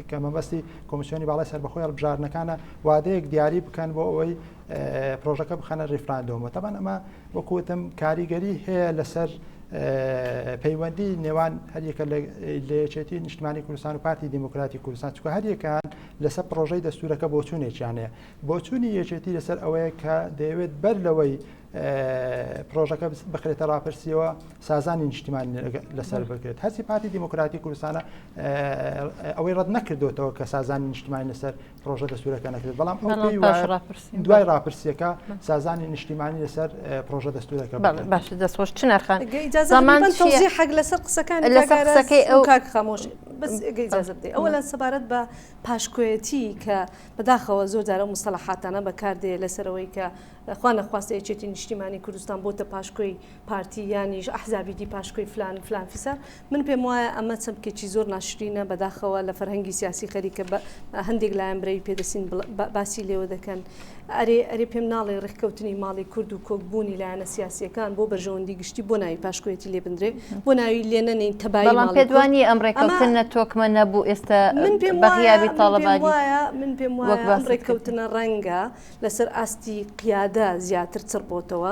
Speaker 9: کە مەبەستی کۆمیسیۆنی باڵای سەربەخۆی هەڵبژاردنەکانە وادەیەک دیاری بکەن بۆ ئەوەی پرۆژەکە بخەنە ریفراندۆمەوە تەبان ئەمە وەکوتم کاریگەری هەیە لەسەر پەیوەندی نێوان هەریەکە لە یەکێتی نیشتمانی کوردستان و پارتی دیموکراتی کوردستان چکە هەریەکان لەسەر پرۆژەی دەستورەکە بۆچوونێکیان هەیە بۆچوونی یەکێتی لەسەر ئەوەیە کە دەیەوێت بەر لەوەی پرۆژەکە بخرێتە ڕاپرسیەوە سازانی نیشتیمانی لەسەر بکرێت هەرچی پارتی دیموکراتی کوردستانە ئەوەی ڕەت نەکردوێتەوە کە سازانی نیشتمانی لەسەر پرۆژە دەستورەکە نەکرێت بەڵام دوای ڕاپرسیەکە سازانی نیشتیمانی لەسەر پرۆژە دەستورەکە
Speaker 1: باش دەستخۆش چنارخان
Speaker 7: حەق لەسەر قسەکان لەسەر قسەکەی ئەو کاک خامۆش بەس ئیجازە بدەیت ئەوە لە سەبارەت بە پاشکۆیەتی کە بەداخەوە زۆر جار ئەو مستەڵەحاتانە بەکاردێ لەسەر ئەوەی کە خوا نەخواستە یەکێتی نیشتیمانی کوردستان بۆتە پاشکۆی پارتی یانیش ئەحزابی دی پاشکۆی فلان فلان فیسار من پێم وایە ئەمە چەمکێکی زۆر ناشرینە بەداخەوە لە فەرهەنگی سیاسی خەریکە بە هەندێک لایەن برەوی پێدەسین باسی لێوە دەکەن ئەرێ ئەرێ پێم ناڵێ ڕێککەوتنی ماڵی کورد و کۆکبوونی لایەنە سیاسیەکان بۆ بەرژەوەندی گشتی بۆ ناوی پاشکۆیەتی لێ بندرێ بۆ ناوی لێ نەنێین تەبایی
Speaker 1: بەڵام
Speaker 7: ماڵی
Speaker 1: پێت
Speaker 7: کورد
Speaker 1: وانییە ئەم
Speaker 7: ئەمە
Speaker 1: ڕێککەوتنە تۆکمە نەبوو ئێستا
Speaker 7: من پێم
Speaker 1: بە
Speaker 7: وایە
Speaker 1: غیابی
Speaker 7: من پێم
Speaker 1: تاڵەبانی
Speaker 7: وایە من پێم
Speaker 1: وەک
Speaker 7: وایە ئەم
Speaker 1: باست کرد؟
Speaker 7: ڕێککەوتنە ڕەنگە لەسەر ئاستی قیادە زیاتر چڕ بۆتەوە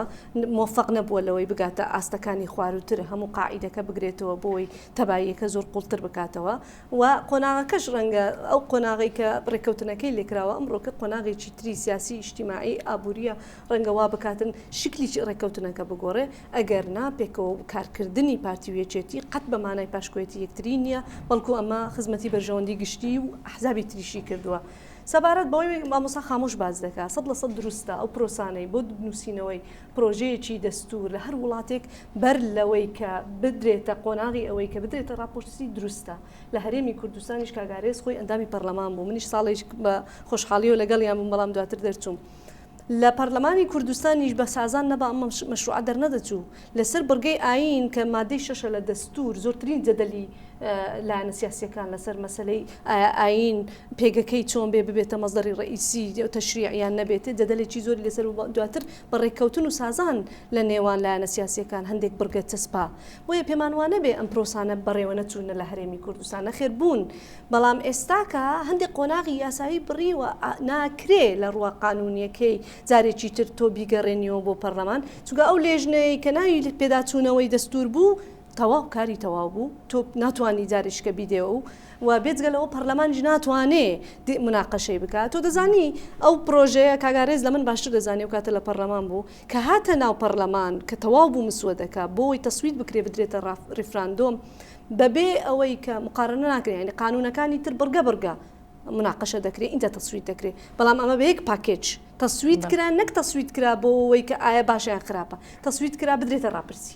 Speaker 7: مۆفەق نەبووە لەوەی بگاتە ئاستەکانی خوارووتر هەموو قاعیدەکە بگرێتەوە بۆی تەباییەکە زۆر قوڵتر بکاتەوە و قۆناغەکەش ڕەنگە ئەو قۆناغەی کە ڕێککەوتنەکەی لێکراوە ئەمڕۆکە قۆناغێکی تری سیاسی ئیجتیماعی ئابووریە ڕەنگە وا بکاتن شکلی ڕێککەوتنەکە بگۆڕێ ئەگەر نا پێکەوە کارکردنی پارتی و یەکێتی قەت بە مانای پاشکۆیەتی یەکتری نییە، بەڵکو ئەمە خزمەتی بەرژەوەندی گشتی و ئەحزابی تریشی کردووە. سەبارەت بەوەی مامۆستا خامۆش باس دەکا، 100% دروستە، ئەو پرۆسانەی بۆ نووسینەوەی پرۆژەیەکی دەستوور لە هەر وڵاتێک بەر لەوەی کە بدرێتە قۆناغی ئەوەی کە بدرێتە ڕاپۆرسی دروستە. لە هەرێمی کوردستانیش کاک ئارێز خۆی ئەندامی پەرلەمان بوو، منیش ساڵێک بە خۆشحاڵییەوە لەگەڵیان بووم، بەڵام دواتر دەرچووم. لە پەرلەمانی کوردستانیش بە سازان نەبا ئەم مەشروعە دەرنەدەچوو. لەسەر بڕگەی ئایین کە مادەی شەشە لە دەستوور زۆرترین جەدەلی لایەنە سیاسییەکان لەسەر مەسەلەی ئایا ئایین پێگەکەی چۆن بێ ببێتە مەسدەری ڕەئیسی تەشریع یان نەبێت جەدەلێکی زۆری لەسەر بوو دواتر بە ڕێککەوتن و سازان لە نێوان لایەنە سیاسییەکان هەندێک بڕگە چەسپا. بۆیە پێمان وانەبێ ئەم پرۆسانە بەڕێوە نەچوونە لە هەرێمی کوردستان نەخێر بوون بەڵام ئێستاکە هەندێک قۆناغی یاسایی بڕیوە ناکرێ لە ڕووە قانونیەکەی جارێکی تر تۆ بیگەڕێنیەوە بۆ پەرلەمان چونکە ئەو لێژنەیە کە ناوی پێداچوونەوەی دەستور بوو تەواو کاری تەواو بوو تۆ ناتوانانی جارێکیکە بیدێەوە و و بێجگە لەوە پەرلەمانیش ناتوانێ مناقەشەی بکات تۆ دەزانی ئەو پرۆژەیە کاک ئارێز لە من باشتر دەزانێ و کاتە لە پەرلەمان بوو کە هاتە ناو پەرلەمان کە تەواو بوو مسوەدەکە بۆی تەسویت بکرێ بدرێتە ڕیفراندۆم بەبێ ئەوەی کە مقارنە ناکرێ یانی قانونەکانی تر بڕگە بڕگە مناقەشە دەکرێ ئینجا تەسویت دەکرێ بەڵام ئەمە بە یەک پاکێج تەسویت کرا نەک تەسویت کرا بۆ ئەوەی کە ئایا باشە یان خراپە تەسویت کرا بدرێتە ڕاپرسی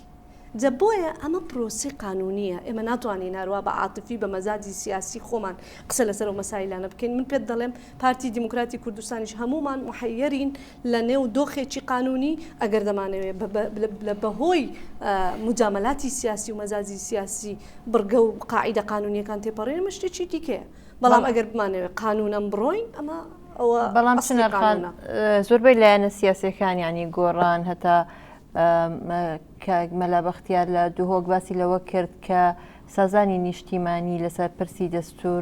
Speaker 7: جا بۆیە ئەمە پرۆسەی قانونیە ئێمە ناتوانین هەروا بە عاتفی بە مەزاجی سیاسی خۆمان قسە لەسەر ئەو مەسایلانە بکەین من پێت دەڵێم پارتی دیموکراتی کوردستانیش هەموومان محەیەرین لە نێو دۆخێکی قانونی ئەگەر دەمانەوێ لە بەهۆی مجاملاتی سیاسی و مەزاجی سیاسی بڕگە و قاعیدە قانونیەکان تێپەڕێنە ئەمە شتێکی دیکەیە بەڵام ئەگەر بمانەوێ قانونەم بڕۆین ئەمە ئەوە
Speaker 1: بەڵام
Speaker 7: ئەسڵی
Speaker 1: چنار خان
Speaker 7: قانونە.
Speaker 1: زۆربەی لایەنە سیاسیەکان یانی گۆڕان هەتا کاک مەلا بەختیار لە دهۆک باسی لەوە کرد کە سازانی نیشتیمانی لەسەر پرسی دەستور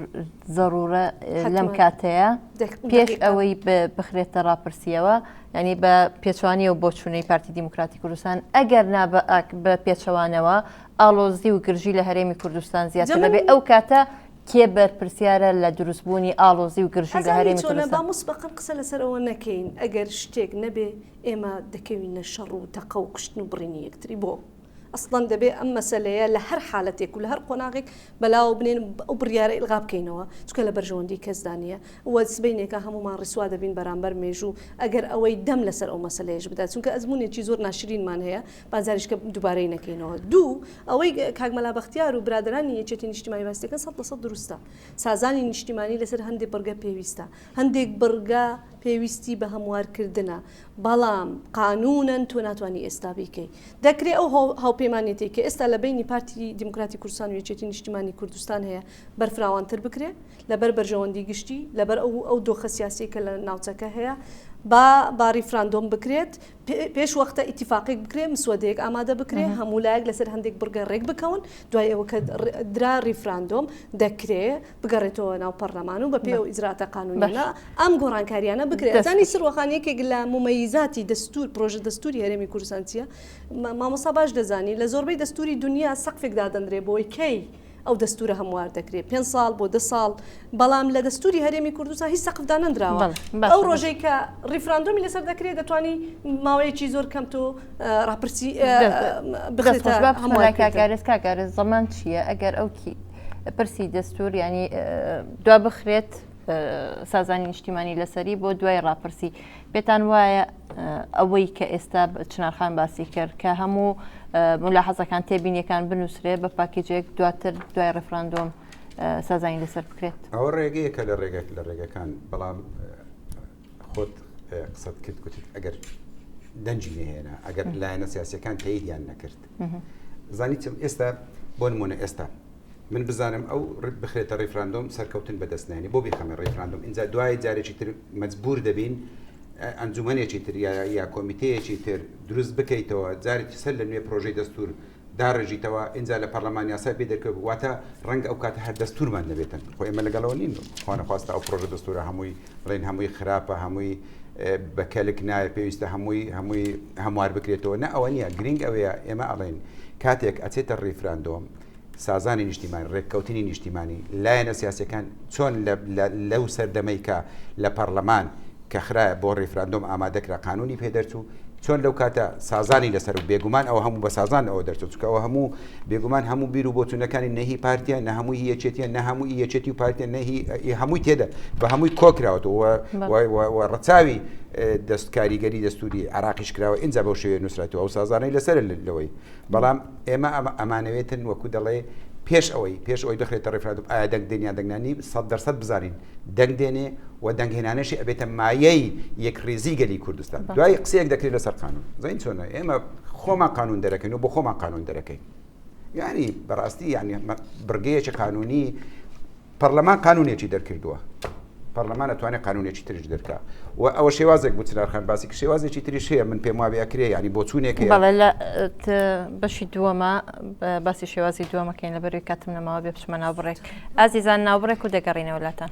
Speaker 1: زەڕورە لەم کاتەیە پێش ئەوەی بخرێتە ڕاپرسیەوە ینی بە پێچوانیەوە بۆچوونەی پارتی دیموکراتی کوردستان ئەگەر نا بە پێچەوانەوە ئاڵۆزی و گرژی لە هەرێمی کوردستان زیاتر دەبێت ئەو کاتە کێ بەرپرسیارە لە دروستبوونی ئاڵۆزی و گرژی لە هەرێمی کوردستان؟
Speaker 7: با مسبقا قسە لەسەر ئەوە نەکەین ئەگەر شتێک نەبێ ئێمە دەکەوینە شەڕ و تەقە و کوشتن و بڕینی یەکتری بۆ؟ ئەسڵەن دەبێ ئەم مەسەلەیە لە هەر حالەتێک و لە هەر قۆناغێک بەلاوە بنێن ئەو بڕیارە ئیلغا بکەینەوە چونکە لە بەرژەوەندی کەسدا نییە و سبەینێکە هەموومان ڕیسوا دەبین بەرامبەر مێژوو ئەگەر ئەوەی دەم لەسەر ئەو مەسەلەیەش بدات چونکە ئەزموونێکی زۆر ناشرینمان هەیە با جاریشکە دووبارەی نەکەینەوە. دوو، ئەوەی کاک مەلا بەختیار و برادەرانی یەکێتی نیشتیمانی باسی دەکەن 100% دروستە. سازانی نیشتیمانی لەسەر هەندێک بڕگە پێویستە. هەندێک بڕگە پێویستی بە هەموارکردنە. بەڵام قانونەن تۆ ناتوانی ئێستا بیکەی. دەکرێ ئەو هاوپەیمانێتیەی کە ئێستا لە بەینی پارتی دیموکراتی کوردستان و یەکێتی نیشتیمانی کوردستان هەیە بەرفراوانتر بکرێ لەبەر بەرژەوەندی گشتی، لەبەر ئەو ئەو دۆخە سیاسیەی کە لە ناوچەکە هەیە با با ڕیفراندۆم بکرێت. پێش وەختە ئیتیفاقێک بکرێ، مسوەدەیەک ئامادە بکرێ، هەموو لایەک لەسەر هەندێک بڕگە ڕێک بکەون، دوای ئەوە کە درا ڕیفراندۆم دەکرێ بگەڕێتەوە ناو پەڕلەمان و بەپێی ئەو ئیجرائاتە قانونیانە ئەم گۆڕانکاریانە بکرێ. ئەزانی سروەخان یەکێک لە مومەیزاتی دەستور پرۆژە دەستوری هەرێمی کوردستان چییە؟ مامۆستا باش دەزانی لە زۆربەی دەستوری دنیا سەقفێک دادەنرێ بۆی کەی ئەو دەستورە هەموار دەکرێت پێ ساڵ بۆ دە ساڵ بەڵام لە دەستوری هەرێمی کوردستان هیچ سەقف دانەندراوە ئەو ڕۆژەی کە ڕیفراندۆمی لەسەر دەکرێت دەتوانی ماوەیەکی زۆر کەم تۆ ڕاپرسی
Speaker 1: بخرێتە کاکارێز کاکارێز زەمان چییە ئەگەر ئەو پرسی دەستور ینی دوا بخرێت سازانی نیشتیمانی لەسەری بۆ دوای ڕاپرسی پێتان وایە ئەوەی کە ئێستا چنارخان باسی کرد کە هەموو ملاحەزەکان تێبینیەکان بنووسرێ بە پاکیجێک دواتر دوای ڕفراندۆم سازانی لەسەر بکرێت
Speaker 8: ئەوە ڕێگەیەکە لە ڕێگەک لە ڕێگەکان بەڵام خۆت قسەت کرد گوتت ئەگەر دەنجی نهێنا ئەگەر لایەنە سیاسەکان تەیدیان نەکرد زانی چم ئێستا بۆ نمونە ئێستا من بزانم ئەو بخرێتە ڕیفراندۆم سەرکەوتن بەدەست نایەنێ بۆ بیخەمە ڕیفراندۆم ئینجا دوای جارێکی تر مەجبور دەبین ئەنجومەنێکی تر یا کۆمیتەیەکی تر دروست بکەیتەوە جارێکی سەر لە نوێ پرۆژەی دەستور داڕێژیتەوە ئینجا لە پەرلەمان یاسای پێ دەرکەوت واتە ڕەنگە ئەو کاتە هەر دەستورمان نەبێتن خۆ ئێمە لەگەڵەوە نین خوانەخواستە ئەو پرۆژە دەستورە هەمووی بڵێن هەمووی خراپە هەمووی بە کەلک نایە پێویستە هەمووی هەمووی هەموار بکرێتەوە نە ئەوە نییە گرنگ ئەوەیە ئێمە ئەڵێن کاتێک ئەچێتە ڕیفراندۆم سازانی نیشتیمانی، رێککەوتنی نیشتیمانی، لایەنە سیاسیەکان چۆن لەو سەردەمەی کە لە پەڕلەمان کە خرایە بۆ ڕیفراندۆم ئامادە کرا قانونی پێ دەرچوو، چۆن لەو کاتە سازانی لەسەر و بێگومان ئەوە هەموو بە سازان ئەوە دەرچوو چونکە ئەوە هەموو بێگومان هەموو بیر و بۆچوونەکانی نە هی پارتیە نە هەموو هی یەکێتیە نە هەموو ئی یەکێتی و پارتیە نە هی هەمووی تێدا بە هەمووی کۆکراوەتەوە و ڕەچاوی دەست کاریگەری دەستوری عراقیش کراوە ئینجا بەو شێوەیە نووسراتەوە ئەو سازانەی لەسەر لەوەی بەڵام ئێمە ئەمانەوێتن وەکو دەڵێ پێش ئەوەی پێش ئەوەی بخرێتە ڕیفراندوم ئایا دەنگ دێن یان دەنگنانی 100% بزانین دەنگ دێنێ و دەنگهێنانەشی ئەبێتە مایەی یەکڕیزی گەلی کوردستان دوای قسەیەک دەکرێت لەسەر قانون زین چۆنە ئێمە خۆمان قانون دەرەکەین و بۆ خۆمان قانون دەرەکەین یعنی بەڕاستی یعنی بڕگەیەکی قانونی پەڕلەمان قانونێکی دەرکردووە پەرلەمان ئەتوانێت قانونێکی تریش دەرکا و ئەوە شێوازێک بوو چنارخان باسی کە شێوازێکی تریش هەیە من پێم وابێ ئەکرێ ینی بۆچوونێک هەیە
Speaker 1: بەڵێ لە بەشی دووەمە باسی شێوازی دووەمەکەین لە بەروی کاتم نەماوە بێ بچمە ناوبڕێک ئازیزان ناوبڕێک و دەگەڕینەوە لاتان.